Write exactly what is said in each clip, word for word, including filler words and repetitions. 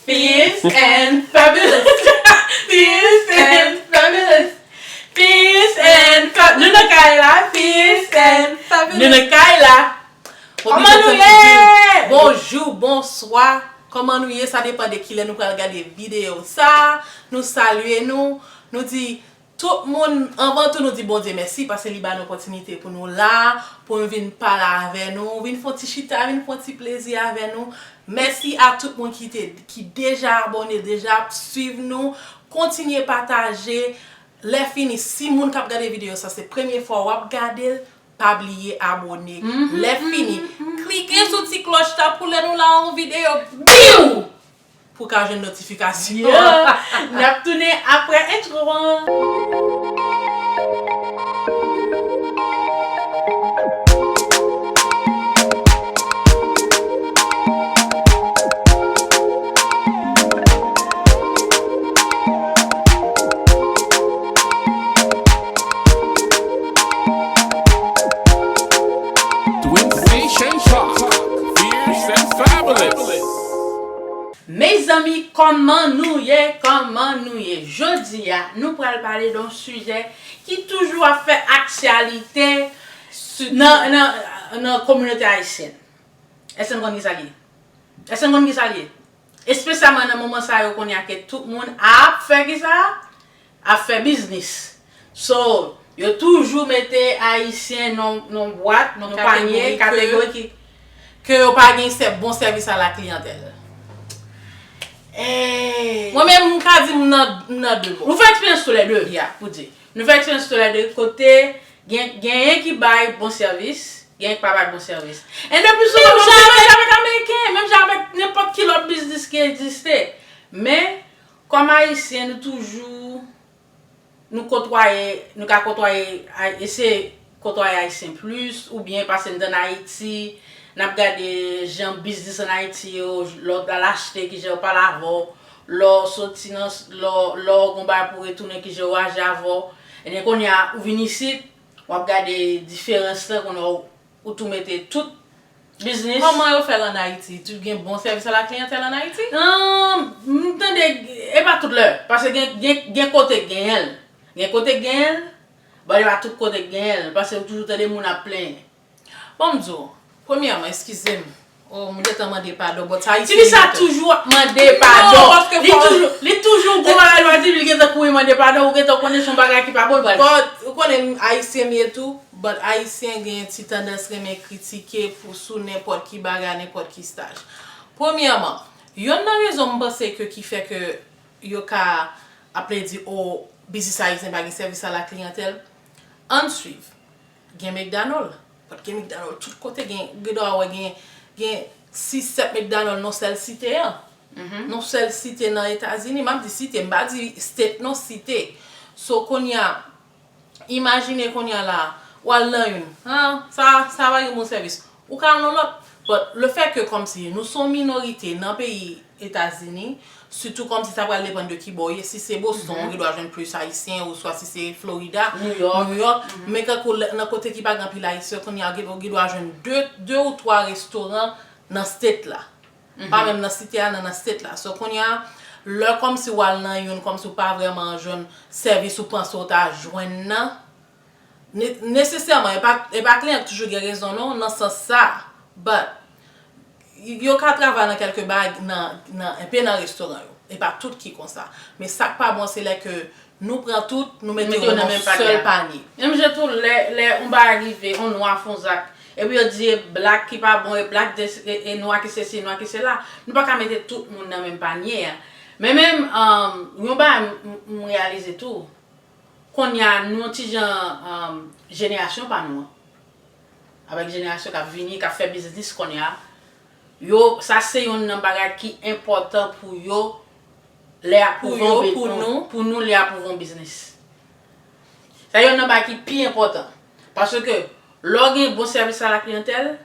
Fierce and fabulous. Fierce and fabulous. Fierce and fab. Nou nan kay la. Fierce and fabulous. Nou nan kay la. Kòman nou ye? Bonjou, bonswa. Kòman nou ye? Sa depann de kilè nou pral gade videyo sa. Nou salye nou. Nou di tout moun, anvan tou, nou di Bondye mèsi paske li ba nou opòtinite pou nou la, pou nou vin pale avè nou, vin fè yon ti chita, vin fè yon ti plezi avè nou. Mèsi a tout moun ki te, ki deja abòne, deja ap swiv nou. Kontinye pataje. Lè fini, si moun k ap gade videyo sa, se premye fwa w ap gade l, pa bliye abòne. Lè fini, klike sou ti klòch la pou lè nou la yon videyo, biw! Pou w ka jwenn notifikasyon. N ap tounen apre entwo an. Twin Station Talk, fierce and fabulous. Mezanmi, kòman nou ye? Kòman nou ye? Jodi a, nou pral pale de yon sijè ki toujou ap fè aktyalite nan, nan, nan kominote ayisyèn. Èske n konn ki sa l ye? Èske n konn ki sa l ye? Espesyalman nan moman sa yo kounye a ke tout moun ap fè ki sa? Ap fè biznis. So, yo toujou mete Ayisyen nan, nan bwat, nan panye, kategori ki, ke yo pa gen sè-, bon sèvis a la kliyantèl. Mwen menm, m ka di m nan, m nan de bò. Nou fè eksperyans toulède, ya, pou di. Nou fè eksperyans toulède kote gen, genyen ki bay bon sèvis, genyen ki pa bay bon sèvis. And the plus souvent, menm jan avèk Ameriken, menm jan avèk nenpòt ki lòt biznis ki egziste. Men, kòm Ayisyen, nou toujou, nou kotwaye, nou ka kotwaye, ay-, eseye kotwaye Ayisyen plis, oubyen pase n t ann Ayiti, n ap gade jan biznis ann Ayiti yo, lè w al achte, kijan yo pale avè w, lè w soti nan, lè w, lè w gen yon bagay pou retounen, kijan yo aji avè w. Ebyen, kounye a, ou vin isit, w ap gade diferans lan, kounye a, ou tou mete tout biznis. Kòman yo fè l ann Ayiti? Tou gen bon sèvis a la kliyantèl ann Ayiti? Ahn, m tande, e pa tout lè. Paske gen, gen, gen kote k genyen l. Gen kote k genyen l, but e pa tout kote k genyen l. Paske ou toujou tande moun ap plenyen. Bon, m di w, premyèman, eskize m. Oh, m gentan mande padon, but Ayisyen gentan toujou ap mande padon. Non, paske li toujou, li toujou gwo bagay, li di, li gentan kouri mande padon, ou gentan konnen se yon bagay ki pa bon, l pral. But, ou konnen Ayisyen m ye tou, but Ayisyen gen ti tandans renmen kritike pou sou nenpòt ki bagay, nenpòt ki staj. Premyèman, yonn nan rezon m panse ke ki fè ke yo ka ap plede di, oh, biznis ayisyen pa gen sèvis a la kliyantèl, ann swiv. Gen McDonald. But gen McDonald tout kote, gen, gen dwa wè gen, gen sis, sèt McDonald nan sèl site an. Nan sèl site nan Etazini. M ap di site, m pa di state non, site. So, kounye a, imajine kounye a la, w al nan youn. Ah, sa, sa pa gen bon sèvis. Ou ka al nan lòt. But le fait que kòmsi nou se yon minorite nan peyi Etazini, sitou kòmsi sa pral depann de ki bò w ye. Si se Boston, ou gen dwa jwenn plis Ayisyen, oswa si se Florida, New York. New York. Men kankou lè, nan kote ki pa gen anpil Ayisyen, kounye a, ou gen, ou gen dwa jwenn de, de ou twa restoran nan state la. Pa menm nan site a, nan, nan state la. So, kounye a, lè kòmsi w al nan youn, kòmsi w pa vrèman jwenn sèvis ou panse w ta jwenn nan, Ne-, nesesèman, e pa, e pa kliyan k toujou gen rezon non, nan sans sa. But, yo ka travay nan kèlke bagay, nan, nan, enpe nan restoran yo. E pa tout ki konsa. Men sa k pa bon, se lè ke nou pran tout, nou mete yo nan yon sèl panye. Menm jan tou, lè, lè yon bagay rive, yon nwa fè yon zak, epi yo di e black ki pa bon, e black de, e, e nwa ki sesi, e nwa ki sela, nou pa ka mete tout moun nan menm panye a. Men menm, um, yon bagay m, m, m reyalize tou, kounye a, nou yon ti jan, um, jenerasyon pa nou an, avèk jenerasyon k ap vini, k ap fè biznis kounye a, yo, sa se youn nan bagay ki enpòtan pou yo lè y ap ouvè yon bi-, pou nou, pou nou lè y ap ouvè yon biznis. Sa youn nan bagay ki pi enpòtan. Paske lè w gen bon sèvis a la kliyantèl,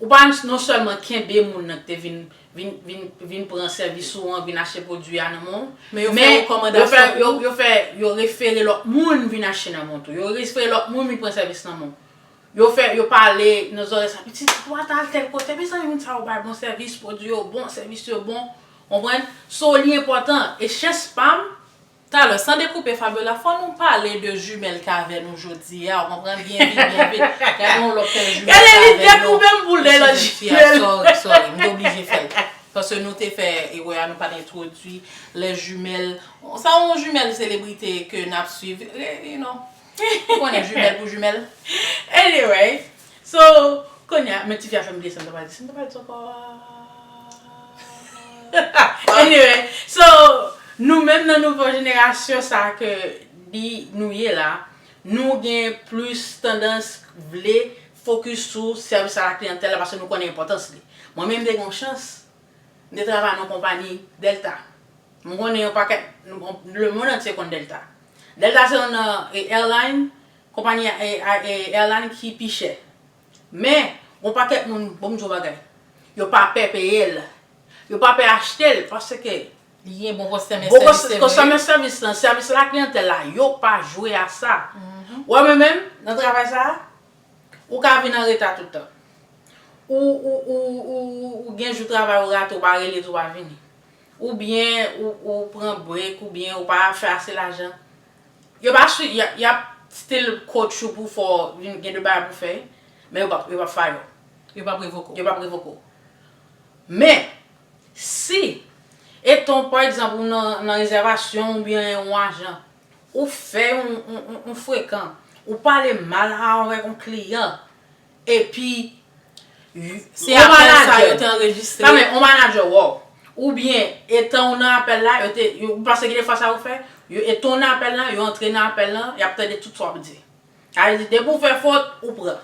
ou pa non sèlman kenbe moun nan ki te vin, vin, vin, vin pran sèvis ou an, vin achte pwodui a nan men w, men yo fè rekòmandasyon pou ou. Yo fè, yo, yo fè, yo refere lòt moun vin achte nan men w tou. Yo refere lòt moun vin pran sèvis nan men w. Yo fè, yo pale nan zòrèy sa, pitit, ou pa t al tèl kote, mezanmi, moun sa yo bay bon sèvis, pwodui yo bon, sèvis yo bon. Konprann? So, li enpòtan. E chans pa m, talè, san dekoupe Fabiola, fò nou pale de jimèl k avè nou jodi a, ou konprann? Byen vit, byen vit. Gade yon lòt pè jimèl k avè nou. Gade li dekoupe m pou l de lòt jimèl. Sorry, sorry, m te oblije fè l. Paske nou te fè erè a, nou pa t entwodui lè jimèl. Sa yon jimèl selebrite ke n ap swiv, eh, you know. Ou konnen jimèl pou jimèl. Anyway, so, kounye a, men tifi a fè m bliye sa m ta pral di. Sa m ta pral di ankò? Anyway, so, nou menm nan nouvo jenerasyon sa ke li nou ye la, nou gen plis tandans vle fokis sou sèvis a la kliyantèl la paske nou konnen enpòtans li. Mwen menm, m te gen yon chans, m te travay nan yon konpayi Delta. M konnen yon pakèt, lemonn antye konn Delta. Delta se youn nan, e, airline, konpayi, e, a, e, airline ki pi chè. Men, gon pakèt moun, bon, m di w bagay, yo pa pè peye l. Yo pa pè achte l, paske li gen bon customer service, se vre. Bon customer service lan, sèvis la kliyantèl la, yo pa jwe a sa. Ou wè mwen menm, nan travay sa a, ou ka vin an reta tout tan. Ou, ou, ou, ou, ou gen jou travay ou rate, ou pa rele tou, ou pa vini. Oubyen ou, ou pran break, oubyen ou pa fè ase lajan. Yo pa swi, y ap, y ap still coach ou pou fè w vin gen de bagay pou fè, men yo p ap, yo p ap fire w. Yo p ap revoke w. Yo p ap revoke w. Men, si, etan, pa egzanp, ou nan, nan rezèvasyon oubyen yon ajan, ou fè yon, yon, yon, yon frekan, ou pale mal avèk yon kliyan, epi, se apèl sa yo te anrejistre. Yon manadjè wè w. Oubyen, etan ou nan apèl la, yo te, yo, ou pase gen de fwa sa yo fè, yo, etan ou nan apèl la, yo antre nan apèl la, y ap tande tout sa w ap di. Sa vle di, depi w fè fot, ou pran.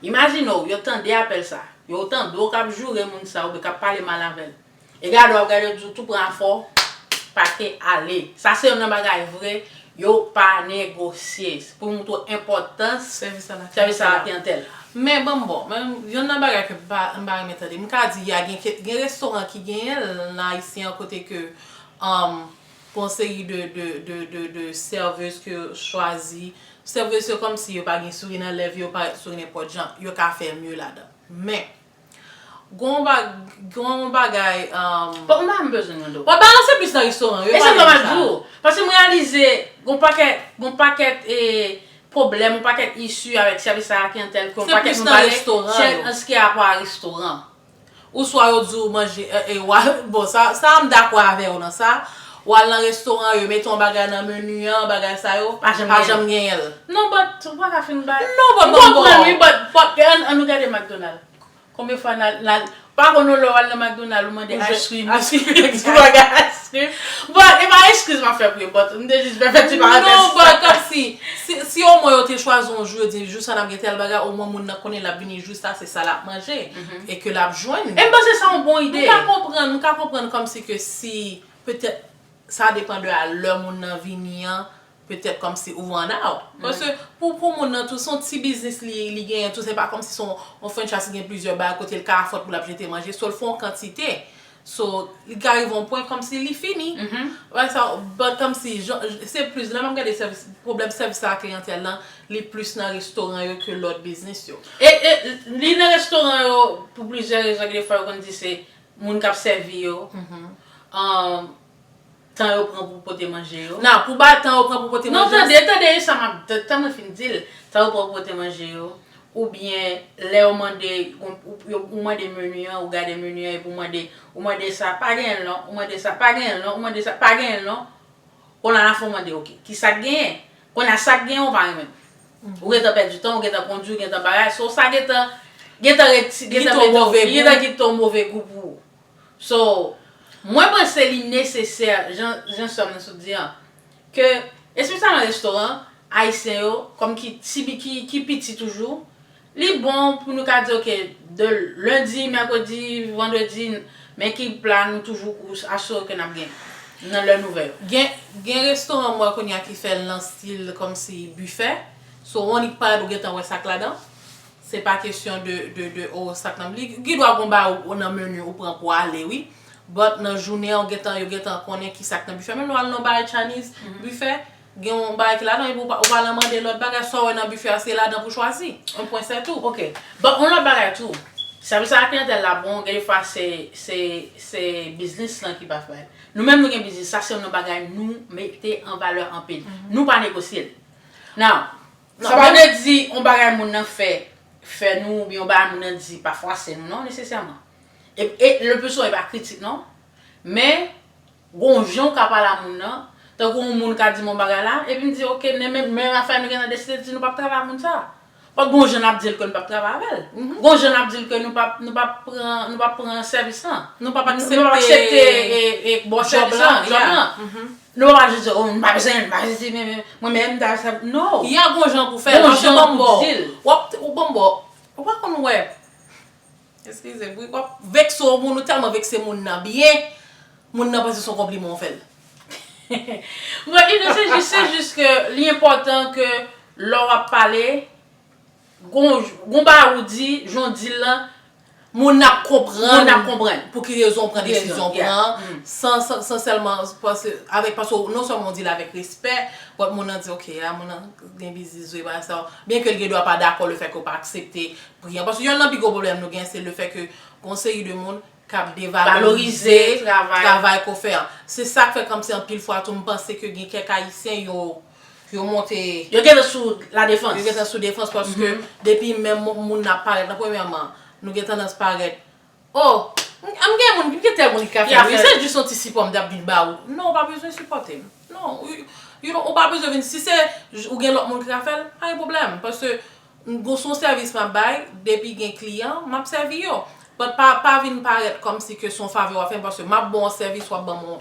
Imajine w, yo tande apèl sa. Yo tande w k ap joure moun sa, oubyen k ap pale mal avè l. E gade w ap gade, yo di w tou pran afè w, pake ale. Sa se youn nan bagay vre, yo pa negosye. Se pou montre w enpòtans sèvis a la kliyantèl. Men ban m bon, men youn nan bagay ke m pa, m pa renmen tande, m ka di, ya gen, gen restoran ki genyen l nan Ayisyen an kote ke, um, pou yon seri de, de, de, de, de serveuse ke yo chwazi. Serveuse yo kòmsi yo pa gen souri nan lèv yo, yo parèt souri nenpòt jan, yo ka fè mye ladan. Men, gon ba-, gon bagay, um, bon, m pa menm bezwen mande w. W ap balanse plis nan restoran yo, e se sa m ap di w. Paske m reyalize, gon pakèt, gon pakèt, e, pwoblèm, gon pakèt issue avèk sèvis a la kliyantèl, ke yon pakèt moun pale, se an sa ki gen rapò a restoran. Ou swa yo di w manje, e, e, w a, bon, sa, sa m dakò avè w nan sa. W al nan restoran, yo mete yon bagay nan meni an, bagay sa yo, pa janm genyen l. Non, but, ou pa ka fin bay. Non, but, m konprann, wi, but, but, ann, ann nou gade McDonald. Konbyen fwa n al, n al, pa konn yon lè w al nan McDonald, ou mande ice cream. Ice cream, ti bagay ice cream. But, e pa eskiz m ap fè pou yo, but, m te jis vle fè ti parantèz. Non, but, kòmsi, si, si omwen yo te chwazi yon jou, yo di, jou sa n ap gen tèl bagay, omwen moun nan konnen l ap vini jou sa, se sa l ap manje, e ke l ap jwenn. E m panse se yon bon ide. M ka konprann, m ka konprann kòmsi ke si, petèt, sa depann de a lè moun nan vini an, petèt kòmsi ou an out. Paske pou, pou moun nan tou, se yon ti biznis li, li genyen tou, se pa kòmsi se yon, yon franchise ki gen plizyè bagay kote l ka afford pou l ap jete manje, so l fè yon kantite. So, li ka rive yon pwen kòmsi li fini. Wè sa, but kòmsi, jan, se plis, lè m ap gade sèvis, pwoblèm sèvis a la kliyantèl lan, li plis nan restoran yo ke lòt biznis yo. E, e, li nan restoran yo, pou plizyè rezon, gen de fwa yo konn di se moun k ap sèvi yo, um, tan yo pran pou pote manje yo. Nan, pou ba tan yo pran pou pote manje yo. Non, tande, tande, e sa m ap, tan, tan mwen fin di l, tan yo pran pou pote manje yo, oubyen lè yo mande, ou, ou, yo, ou mande meni an, ou gade meni an, epi ou mande, ou mande sa, pa genyen l non, ou mande sa, pa genyen l non, ou mande sa, pa genyen l non. Kounye a, nan fè w mande, ok, ki sa k genyen? Kounye a, sa k genyen, ou pa renmen. Ou gentan pèdi tan, ou gentan kondui, ou gentan bagay. So, sa gentan, gentan reti-, gentan mete w, li gentan kite w move gou pou ou. So, mwen panse li nesesè, jan, jan sè m nan sot di an, ke, espesyalman restoran, ayisyen yo, kòm ki ti bi-, ki, ki piti toujou, li bon pou nou ka di, ok, de lendi, mèkredi, vandredi, men ki pla nou toujou asire ke n ap gen nan lè nouvè yo. Gen, gen restoran m wè kounye a ki fè l nan stil kòmsi bifè. So, w annik parèt ou gentan wè sa k ladan. Se pa kesyon de, de, de, oh, sa k nan, li gen dwa gon bagay ou, ou nan meni ou pran pou ale, wi. But nan jounen an, ou gentan, yo gentan konnen ki sa k nan bifè. Menm lè w al nan yon bagay Chinese, bifè, gen yon bagay ki ladan, epi ou pa, ou pa al mande lòt bagay, sa w wè nan bifè a, se ladan pou chwazi. Yon pwen sètou. Ok. But yon lòt bagay tou, Sèvis a la kliyantèl la bon, gen de fwa se, se, se biznis lan ki pa fè l. Nou menm nou gen biznis, sa se yon bagay nou mete an valè anpil. Nou pa negosye l. Now, sa pa vle di yon bagay moun nan fè, fè nou, oubyen yon bagay moun nan di pa fwase nou, non, nesesèman. E, e le pli souvan, e pa kritik, non. Men, gon jan w ka pale a moun nan, tankou yon moun ka di m yon bagay la, epi m di, "Ok, men, men, men afè nou gentan deside di nou p ap travay ak moun sa." Paske gon jan n ap di l ke nou p ap travay avè l. Gon jan n ap di l ke nou p ap, nou p ap pran, nou p ap pran sèvis lan. Nou p ap aksepte, e, e, bon, sèvis lan, job lan. Nou p ap jis di, "Oh, m pa bezwen, m pa bezwen, men, men, mwen menm, m ta sa." No. Ya gon jan pou fè l, paske gon jan pou di l. W ap, ou bon bò, ou pa konn wè. Eskize m, wi, w ap vekse yon moun, ou tèlman vekse moun nan byen, moun nan panse se yon konpliman w fè l. Bon, you know, se jis, se jis ke li enpòtan ke lè w ap pale, gon, gon bagay ou di, jan w di l lan, moun nan ap konprann, moun nan ap konprann pou ki rezon w pran desizyon w pran, san, san, san sèlman, paske, avèk, paske non sèlman w di l avèk respè, but moun nan di, "Ok, a, moun nan gen biznis vre, bagay sa yo." Byen ke l gen dwa pa dakò le fè ke w pa aksepte pri an. Paske yonn nan pi gwo pwoblèm nou gen, se le fè ke gon seri de moun k ap devalorize travay ke w fè an. Se sa k fè kòmsi anpil fwa tou, m panse ke gen kèk Ayisyen yo, yo monte. Yo gentan sou la defans. Yo gentan sou defans paske depi menm moun, moun nan ap parèt lan, premyèman, nou gen tandans parèt, "Oh, m, m gen moun, m gen tèl moun ki ka fè l, wi, se jis yon ti sipò m t ap vin ba ou." Non, ou pa bezwen sipòte m. Non, you, you know, ou pa bezwen vin, si se, ou gen lòt moun ki ka fè l, pa gen pwoblèm, paske m gon, se yon sèvis m ap bay, depi gen kliyan, m ap sèvi yo. But pa, pa vin parèt kòmsi ke se yon favè w ap fè m, paske m ap ba w yon sèvis, w ap ban m yon.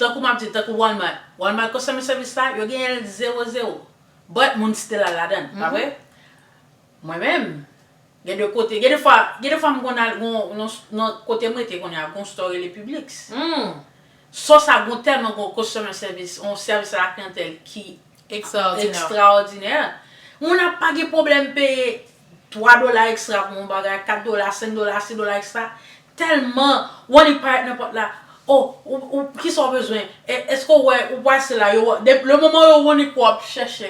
Tankou m ap di, tankou Walmart. Walmart customer service la, yo genyen l zewo zewo. But moun still al ladan l, pa vre? Mwen menm, gen de kote, gen de fwa, gen de fwa m konn al gon, nan, nan kote m rete kounye a, gon store rele Publix. Sò sa gon tèlman gon customer service, yon sèvis a la kliyantèl ki ekstraòdinè. Moun ap pa gen pwoblèm peye twa dola ekstra pou yon bagay, kat dola, senk dola, sis dola ekstra. Tèlman, w annik parèt nan pòt la. "Oh, ou, ou, kisa w bezwen? E, èske w wè, ou pase la, yo, de, le moman yo annik wè w ap chèche.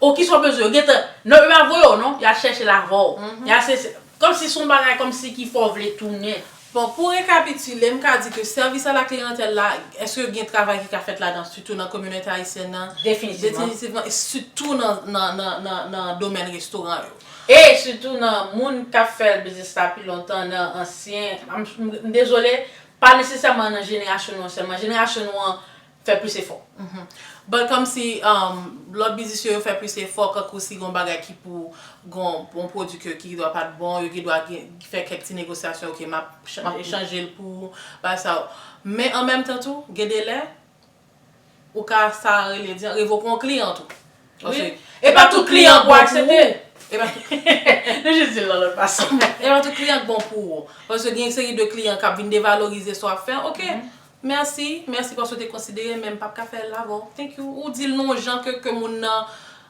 Oh, kisa w bezwen?" Yo gentan, non, yo pa voye w, non, y al chèche l avè w. Y al se, se, kòmsi se yon bagay kòmsi ki fè w vle tounen. Bon, pou rekapitile, m ka di ke sèvis a la kliyantèl la, èske gen travay ki ka fèt ladan, sitou nan kominote ayisyèn nan? Definitivman. Definitivman, e sitou nan, nan, nan, nan, nan domèn restoran yo. E sitou nan moun k ap fè biznis la pi lontan, nan ansyen, m, m, m dezole, pa nesesèman nan jenerasyon nou an sèlman. Jenerasyon nou an fè plis efò. But kòmsi, um, lòt biznis yo, yo fè plis efò, kankou si gon bagay ki pou, gon, gon pwodui ke, ki dwa pa t bon, yo gen dwa gen, fè kèk ti negosyasyon, "Ok, m ap cha-, chanje l pou ou, bagay sa yo." Men an menm tan tou, gen de lè, ou ka, sa rele di, revoke yon kliyan tou. Paske e pa tout kliyan k bon pou ou. E pa tout, nou jis di l nan lòt fason. E pa tout kliyan k bon pou ou. Paske gen yon seri de kliyan k ap vin devalorize sa w ap fè. "Ok, mèsi, mèsi paske w te konsidere m, men m p ap ka fè l avè w. Thank you." Ou di l nan yon jan ke, ke moun nan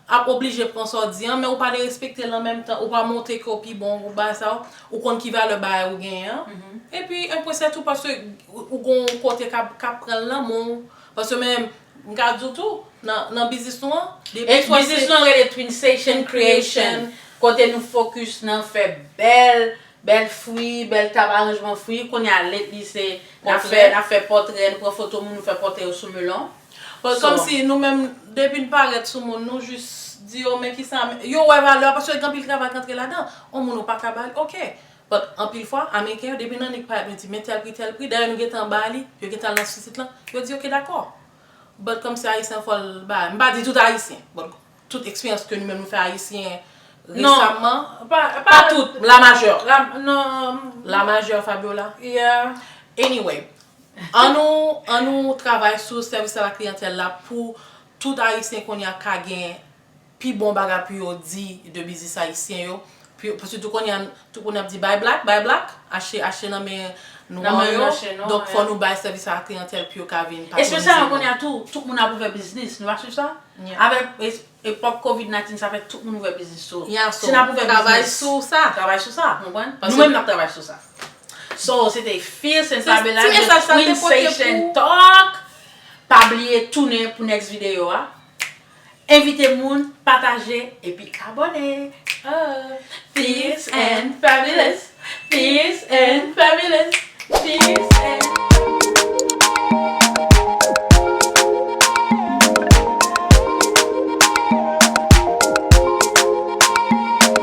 ap oblije pran sa w di an, men ou pa derespekte l an menm tan, ou pa montre ke w pi bon, ou bagay sa yo, ou konn ki valè bagay ou genyen an. Epi, enpwen se tou, paske ou, ou gon kote k ap, k ap pran l nan men w. Paske menm, m ka di w tou, nan, nan biznis nou an, depi e swa biznis nou an rele Twin Station Creation, kote nou focus nan fè bèl, bèl fwi, bèl tab aranjman fwi. Kounye a, lately, se, n ap fè, n ap fè pòtrè, nou pran foto moun, nou fè pòtrè yo sou melon. But kòmsi nou menm, depi n parèt sou moun, nou jis di yo, "Men kisa, men," yo wè valè, paske gen anpil travay k antre ladan. On moun ou pa ka ba l, ok. But anpil fwa, Ameriken yo, depi nan nik parèt, nou di, "Men tèl pri, tèl pri." Dayè, nou gentan ba li, yo gentan al nan sou sit lan, yo di, "Ok, dakò." But kòmsi Ayisyen fò l ba, m pa di tout Ayisyen, but tout eksperyans ke nou menm nou fè Ayisyen resaman, pa, pa tout, la majè. La, non. La majè, Fabiola. Yeah. Anyway, an nou, an nou travay sou sèvis a la kliyantèl la pou tout Ayisyen kounye a ka gen pi bon bagay pou yo di de biznis ayisyen yo. Pou, pou sitou kounye a, tout moun ap di buy black, buy black, achte, achte nan men nwa yo. Donk, fò nou bay sèvis a la kliyantèl pou yo ka vin patronize nou. Espesyalman kounye a tou, tout moun ap ouvè biznis, nou pa swiv sa? Avèk es-, epòk covid nineteen, sa fè tout moun ouvè biznis tou. Si n ap ouvè biznis, travay sou sa, travay sou sa, konprann? Nou menm n ap travay sou sa. So, se te Fierce and Fabulous, Twin Station Talk. Pa bliye tounen pou next videyo a. Envite moun, pataje, epi abòne. Oh, Fierce and Fabulous. Peace and fabulous. Peace and